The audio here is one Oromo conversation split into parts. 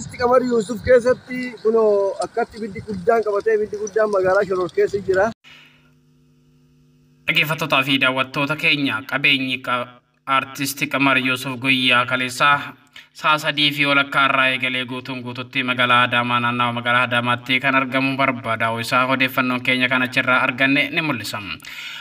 Artisti Qamar Yuusuf keessatti kunoo akkatti ibiddi guddaan qabatee ibiddi guddaan magaalaa Shoror keessa jira. Dhaggeeffattootaa fi daawwattoota keenya, qabeenyi Artisti Qamar Yuusuf guyyaa kaleessaa sa'a 3:30 irraa eegalee guutuun guututti magaalaa Adaamaa, naannawa magaalaa Adaamaatti kan argamu barbaadaa'u isaa odeeffannoon keenya kan achirraa arganne ni mul'isa.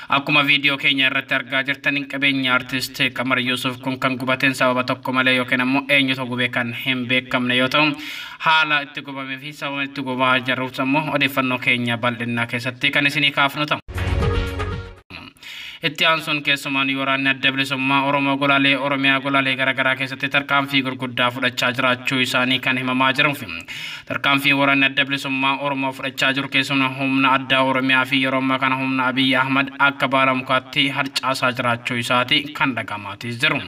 Akkuma viidiyoo keenya irratti argaa jirtan, qabeenya Artist Qamar Yuusuf kun kan gubateen sababa tokko malee yookiin ammoo eenyutu gubee kan hin beekamne yoo ta'u, haala itti gubamee fi sababa itti gubaa jiruuf ammoo odeeffannoo keenya bal'innaa keessatti kan isinii kaafnu ta'a. Itti aansuun keessumaan waraanni Adda Bilisummaa Oromoo golaalee Oromiyaa golaalee garaagaraa keessatti tarkaanfii gurguddaa fudhachaa jiraachuu isaanii kan himamaa jiruu fi tarkaanfii waraanni Adda Bilisummaa Oromoo fudhachaa jiru keessumaa humna addaa Oromiyaa fi yeroo ammaa kana humna Abiyyi Ahmad akka baala mukaatti harcaasaa jiraachuu isaati kan dhaga'amaatis jiru.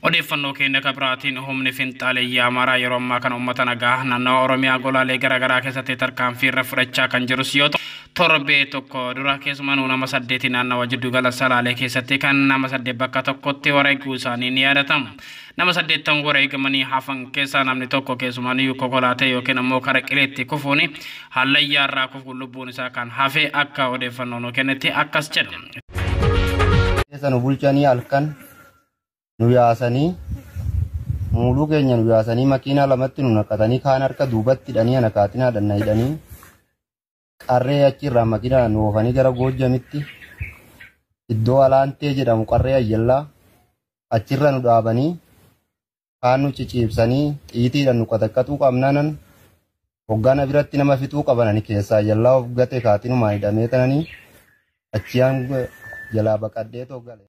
Odeeffannoo keenya kan biraatiin, humni finxaaleyyii Amaaraa yeroo ammaa kana uummata nagaa naannawa Oromiyaa golaalee garaagaraa keessatti tarkaanfii irra fudhachaa kan jirus yoo ta'u, torbee tokko dura keessumaa nama 8 naannawa jiddugala Salaalee keessatti kan nama 8 bakka tokkotti wareeguu isaanii ni yaadatama. Nama 8 wareegamanii hafan keessaa namni tokko keessumaa konkolaatee yookiin ammoo kara qileetti kufuun hallayyaa irraa kufuun lubbuun isaa kan hafe akka odeeffannoo nu kennetti akkas jedha. Keessa nu bulchanii, halkan nu yaasanii, muuluu keenya nu yaasanii, makiinaa lamatti nu naqatanii, kaan harka duubatti hidhanii, ana kaatinaadhaan na hidhanii, qarree achirraa makiinaa nu oofanii gara Goojjamitti, iddoo Alaantee jedhamu, qarree Ayyallaa, achirra nu dhaabanii, kaan nu ciciibsanii, xiitiidhaan nu qaxaqqaxuu qabnaanan hoggaana biratti nama fixuu qaban. Ani keessaa ayyallaa of gate, kaatinumaan hidhamee tananii achiyaan jalaa baqadhee gale.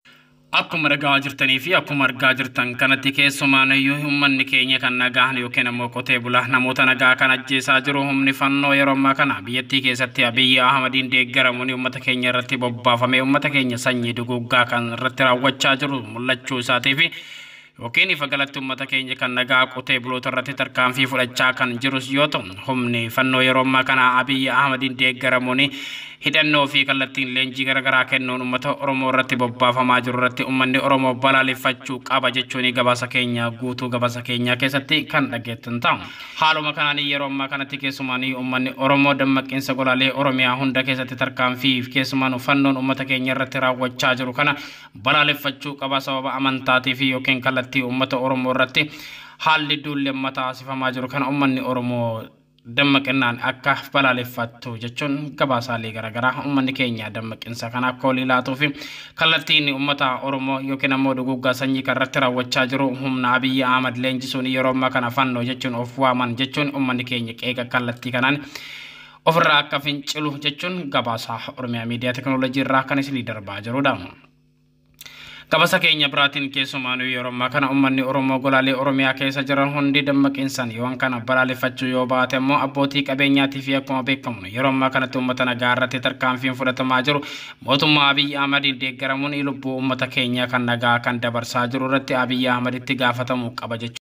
Akkuma dhagaa jirtanii fi akkuma argaa jirtan kanatti, keessumaan iyyuu uummanni keenya kan nagaan yookiin ammoo qotee bulaa, namoota nagaa kan ajjeesaa jiru humni fannoo yeroo ammaa kana biyyattii keessatti Abiyyi Ahmadiin deeggaramuun uummata keenya irratti bobbaafamee uummata keenya sanyii duguuggaa kan irratti raawwachaa jiru mul'achuu isaatii fi yookiin ifa galatti uummata keenya kan nagaa qotee buloota irratti tarkaanfii fudhachaa kan jirus yoo ta'u, humni fannoo yeroo ammaa kana Abiyyi Ahmadiin deeggaramuun hidhannoo fi kallattiin leenjii garaagaraa kennuun uummata Oromoo irratti bobbaafamaa jiru irratti uummanni Oromoo balaaleffachuu qaba jechuun gabaasa keenya guutuu gabaasa keenya keessatti kan dhageettan ta'a. Haaluma kanaan yeroo ammaa kanatti keessumaan uummanni Oromoo dammaqiinsa golaalee Oromiyaa hunda keessatti tarkaanfii keessumaan fannoon uummata keenya irratti raawwachaa jiru kana balaaleffachuu qaba. Sababa amantaatii fi yookiin kallattii uummata Oromoo irratti haalli duulli amma taasifamaa jiru kana uummanni Oromoo dammaqinaan akka balaaleffattu jechuun gabaasaalee garaagaraa uummanni keenya dammaqinsa kana akka walii laatuu fi kallattiin uummata Oromoo yookiin ammoo duguuggaa sanyii kan irratti raawwachaa jiru humna Abiyyi Ahmad leenjisuun yeroo ammaa kana fannoo jechuun of waaman jechuun uummanni keenya qeeqa kallattii kanaan ofirraa akka fincilu jechuun gabaasa Oromiyaa Miidiyaa Teekinooloojii irraa kan isinii darbaa jirudha. Gabaasa keenya biraatiin keessumaanuu yeroo ammaa kana uummanni Oromoo golaalee Oromiyaa keessa jiran hundi dammaqiinsan yoon kana balaaleffachuu yoo baate immoo abbootii qabeenyaatii fi akkuma beekamu yeroo ammaa kanatti uummata nagaa irratti tarkaanfiin fudhatamaa jiru mootummaa Abiyyi Ahmadiin deeggaramuun lubbuu uummata keenya kan nagaa kan dabarsaa jiru irratti Abiyyi Ahmaditti gaafatamuu qaba jechuudha.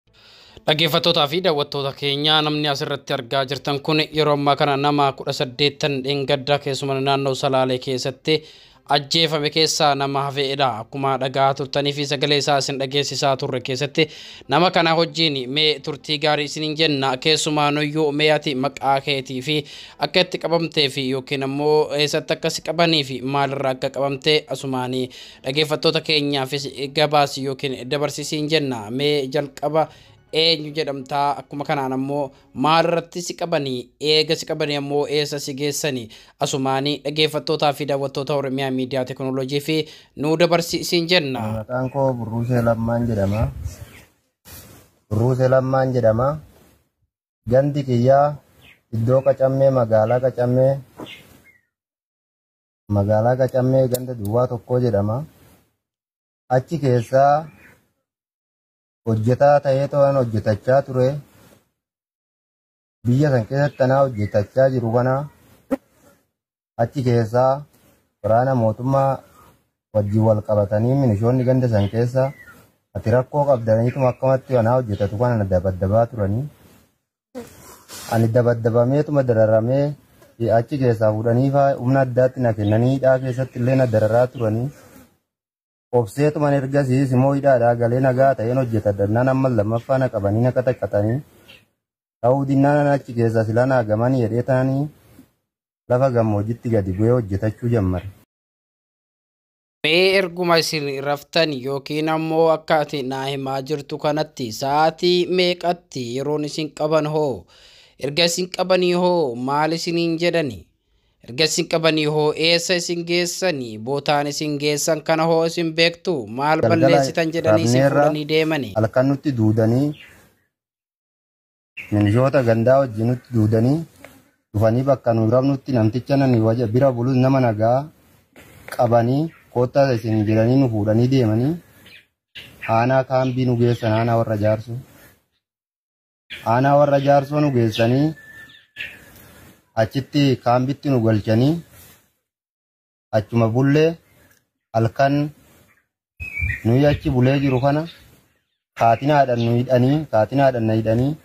Dhaggeeffattootaa fi daawwattoota keenya, namni asirratti argaa jirtan kun yeroo ammaa kana nama 18 dheengaddaa keessumaa naannoo Salaalee keessatti ajjeefame keessaa nama hafeedha. Akkuma dhagaa turtanii fi sagalee isaa isin dhageessisaa turre keessatti nama kana wajjin mee turtii gaarii isiniin jenna. Keessumaanuyyuu mee ati maqaa keetii fi akka itti qabamtee fi yookiin ammoo eessatti akka si qabanii fi maalirraa akka qabamtee asumaanii dhaggeeffattoota keenyaafis gabaasi yookiin dabarsisiin jenna. Mee jalqaba eenyu jedhamtaa? Akkuma kanaan ammoo maalirratti si qabanii? Eega si qabanii ammoo eessa si geessanii? Asumaanii dhaggeeffattootaa fi daawwattoota Oromiyaa Miidiyaa Teekinooloojii fi nuu dabarsisiin jenna. Maqaan koo Burruusee Lammaan jedhama. Burruusee Lammaan jedhama. Gandi kiyyaa iddoo Qacammee, magaalaa Qacammee, magaalaa Qacammee ganda duwwaa 1 jedhama. Achi keessaa hojjetaa ta'ee to'an hojjetachaa ture. Biyya san keessatti tanaa hojjetachaa jiru kana achi keessaa waraana mootummaa wajjin wal qabatanii milishoonni ganda san keessa ati rakkoo qabdaniituma akkamatti anaa hojjetatu kana dabaddabaa turanii. Ani dabaddabameetuma dararamee achi keessaa fuudhanii faa humna addaatti na kennanii hidhaa keessatti illee na dararaa turanii. Obseetuman ergasiis immoo hidhaadhaa galee nagaa ta'een hojjetadha. Nan amma lammaffaa na qabanii na qaxaqatanii. Ta'uu dinnaan achi keessaa silanaa gamanii jedhee taanii lafa gammoojjitti gadi bu'ee hojjetachuu jammare. Mee erguma isin raftan yookiin ammoo akka ati naa himaa jirtu kanatti sa'aatii meeqatti yeroon isin qaban hoo? Erga isin qabanii hoo maal isiniin jedhani? Erga isin qabanii hoo eessa isin geessani? Bootaan isin geessan kana hoo isin beektu? Maal Galgala balleessitan jedhanii isin rafneerra fuudhanii deemani? halkan nutti duudanii milishoota gandaa wajjin nutti duudanii dhufanii bakka nu rafnutti namticha nani waja bira bulus nama nagaa qabanii kottaa isin jedhanii nu fuudhanii deemanii aanaa kaambii nu geessan aanaa warra jaarsoo. Aanaa warra jaarsoo nu geessanii achitti kaambitti nu galchanii achuma bullee halkan nuyi achi bulee jiru kana kaatinaadhaan nu hidhanii kaatinaadhaan na hidhanii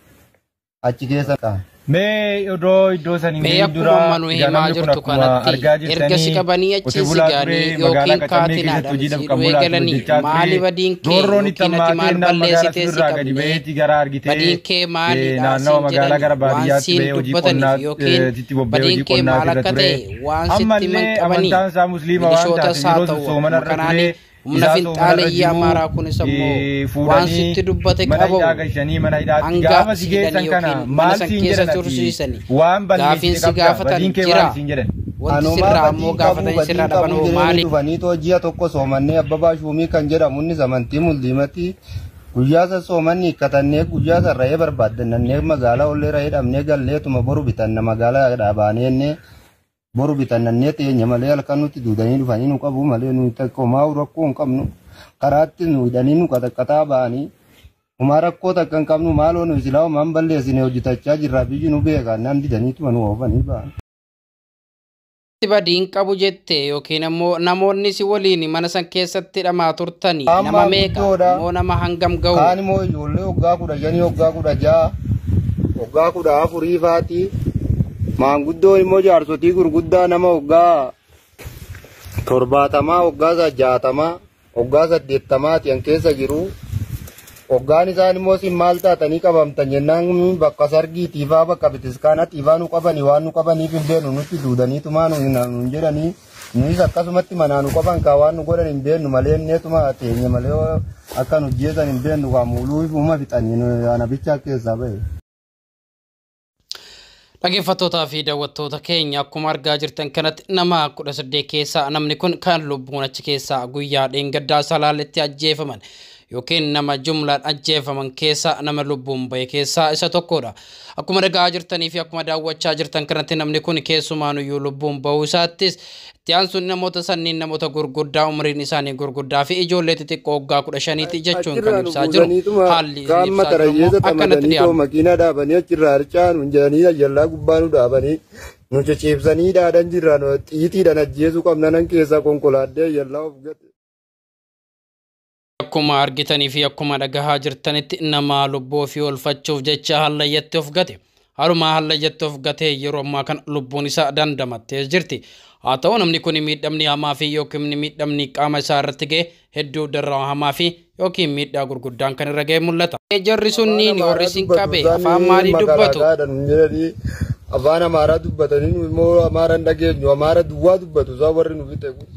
achi keessa kaa'an. Mee odoo iddoo san hin Mee gahin akkuma dura amma nu egaa himaa namni kun jirtu akkuma kanatti argaa erga si jirtanii qabanii qote achi si bulaa ture ga'anii magaalaa yookiin Qacammee keessatti kaatinaadhaan hojii si dhabqan hidhuu bulaa ture eegalanii hojjechaa maali ture. badiin kee Roorroon itti yookiin ati hammaatee maal innaan magaalaa balleessitee si sunirraa gadi qabnee ba'eeti gara argitee badiin kee maalidha naannawa siin magaalaa gara jedhani waan baadiyyaatti siin ba'ee hojii dubbataniif yookiin qonnaatti bobba'ee badiin hojii kee maal qonnaati irra akka ture. ta'e waan sitti himan Ammallee qabanii amantaan isaa musliima waan milishootas taateef haa yeroo ta'u soomana akkuma irra kanaani ture humna isaa soomana irra finxaaleyyii jiru amaaraa kunis ammoo waan fuudhanii sitti dubbate mana qabamu hidhaa galchanii mana hidhaatti hanga gaafa si si hidhanii geessan kana yookiin mana maal san siin keessa jedhan ati tursiisani waan gaafiin balleessite si qabda gaafatan badiin kee jira maal siin jedhan. wanti Anumaa sirraa ammoo badii qabu gaafatan badii sirraa dhaban qabu hoo jedhanii maali? dhufanii too ji'a tokko soomannee Abbabaa Shuumii kan jedhamu innis amantii musliimatti guyyaa san soomanni hiikkatannee guyyaa san ra'ee barbaaddannee magaalaa ollee ra'ee dhabnee galleetuma boru bitanna magaalaa dhaabaneenne boru bitannannee teenya malee halkan nutti duudanii dhufanii nu qabu malee nu homaa rakkoo hin qabnu karaatti nu hidhanii nu qaxaqqaxaa ba'anii homaa rakkoo takka hin qabnu maaloo nu silaa homaan balleessine hojjetachaa jirra biyyi nu beeka naan didaniituma nu oofanii ba'an. Badiin qabu jette yookiin ammoo namoonni si waliin mana san keessatti hidhamaa turtani Kaan nama meeqa maanguddoodha. immoo nama hangam ga'u? Kaan immoo ijoollee waggaa 15, waggaa 16, waggaa 14 faati. Maanguddoon immoo jaarsotii gurguddaa nama waggaa 70, waggaa 60, waggaa 80 an keessa jiru. Waggaan isaan immoo sin maal taatanii qabamtan jennaan bakka sargiitiifaa bakka bitiskaanatiifaa nu qabanii waan nu qabaniif hin beeknu nutti duudaniitumaa nu hin jedhanii nuyis akkasumatti manaa nu qaban kaa waan nu godhan hin beeknu malee inneetuma teenye malee akka nu jeesan hin beeknu kaa muuluu ifuma fixanii ana bichaa keessaa ba'e. Dhaggeeffattootaa fi daawwattoota keenya akkuma argaa jirtan kanatti nama 18 keessaa namni kun kan lubbuun achi keessaa guyyaa dheengaddaa salaaletti ajjeefaman yookiin nama jumlaan ajjeefaman keessaa nama lubbuun bahe keessaa isa tokkodha. Akkuma dhagaa jirtanii fi akkuma daawwachaa jirtan kanatti namni kun keessumaanuyyuu lubbuun bahuu isaattis itti aansuun namoota sanniin namoota gurguddaa umriin isaanii gurguddaa fi ijoollee xixiqqoo waggaa 15ti jechuun kan Achirraa nu ibsaa jiru. buusaniituma Haalli isin kaan ibsaa jiru matarayyeessa immoo akkanatti xamadanii too dhiyaatu. makiinaa dhaabanii achirraa harcaa nu jedhanii ajallaa gubbaa nu dhaabanii nu ciciibsanii dhaadhan jirra nu xiitiidhaan ajjeesuu qabna nan keessaa konkolaadhee ajallaa of gate. Akkuma argitanii fi akkuma dhagahaa jirtanitti nama lubbuu ofii oolfachuuf jecha hallayyatti of gate. Haaluma hallayyatti of gatee yeroo ammaa kana lubbuun isaa dandamattee jirti. Haa ta'u namni kun miidhamni hamaa fi yookiin miidhamni qaama isaa irratti ga'e hedduu darraa hamaa fi yookiin miidhaa gurguddaan kan irra ga'e mul'ata. Jarri Afaan sunniin warri Amaaraa isin dubbatu qabe isaan afaan maalii dubbatu? makalaakaadha nu jedhanii afaan Amaaraa dubbatanii nu immoo Amaara hin dhageenyu Amaara duwwaa dubbatu isaan warri nu fixe kun.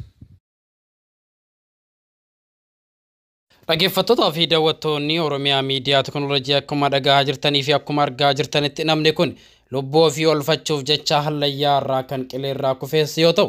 Dhaggeeffattootaa fi daawwattoonni Oromiyaa Miidiyaa Teknoolojii akkuma dhagahaa jirtanii fi akkuma argaa jirtanitti namni kun lubbuu ofii oolfachuuf jecha hallayyaa irraa kan qileerraa kufees yoo ta'u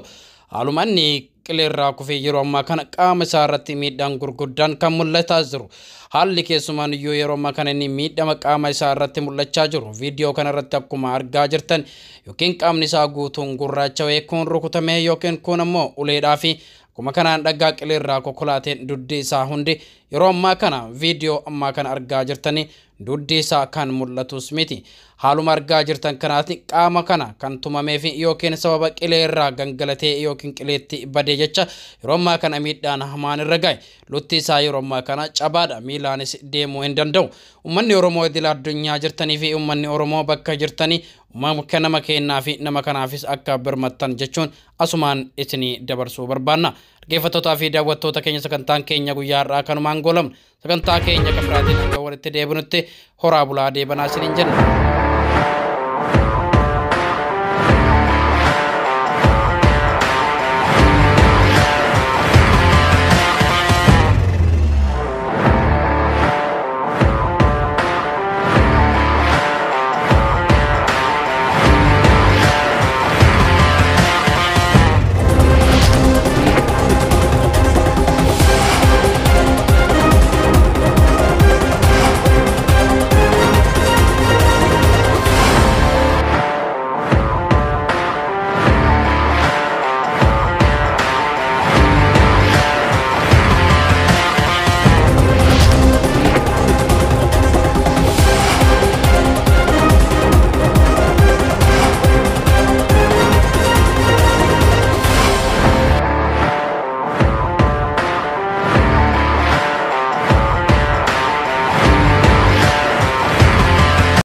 haaluma inni qileerraa kufee yeroo ammaa kana qaama isaa irratti miidhaan gurguddaan kan mul'ataa jiru. Haalli keessumaan iyyuu yeroo ammaa kana inni miidhama qaama isaa irratti mul'achaa jiru. Viidiyoo kana irratti akkuma argaa jirtan yookiin qaamni isaa guutuun gurraacha wayii kun rukutamee yookiin kun ammoo uleedhaa fi akkuma kanaan dhagaa qileerraa konkolaateen duddi isaa hundi yeroo ammaa kana viidiyoo ammaa kana argaa jirtanii duddi isaa kan mul'atus miti. Haaluma argaa jirtan kanaatti qaama kana kan tumamee fi yookiin sababa qileerraa gangalatee yookiin qileetti badee jecha yeroo ammaa kana miidhaan hamaan irra gahe. Lutti isaa yeroo ammaa kana cabaadha. Miilaanis deemuu hin danda'u. Uummanni Oromoo idil addunyaa jirtanii fi uummanni Oromoo bakka jirtanii uummata nama kennaa fi nama kanaafis akka birmattan jechuun asumaan isinii dabarsuu barbaanna. Dhaggeeffattootaa fi daawwattoota keenya sagantaan keenya guyyaa har'aa kanumaan goolamna. Sagantaa keenya kan biraatiin hanga walitti deebinutti horaa bulaa deebanaa isiniin jenna.